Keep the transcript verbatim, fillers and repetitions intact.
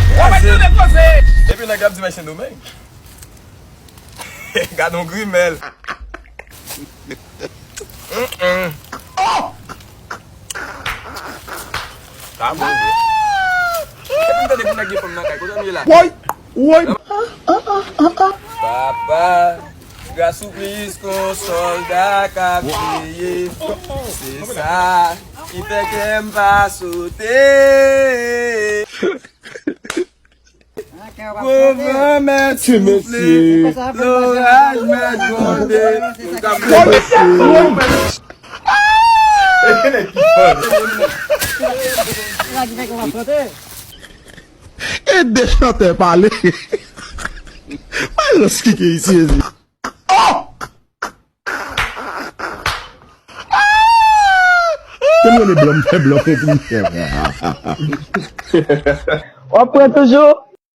Kraze. Epi nèg ap di mèsi Domeng. Gad yon grimèl. Mm-mm. Sa bon vre. Epi m tande pou nèg gen fanm nan kay, kote nou ye la? Woy! Woy! Papa, gras ou plis ke yon sòlda k ap peye. Se sa ki fè kè m pa sote. Gwo van mèt soufle, loraj mèt gwonde. E de chantè pale. Malans ki gen isi, ezi. Oh! Ke m rele blan, m fè blan fè pou m fè. W ap pran toujou?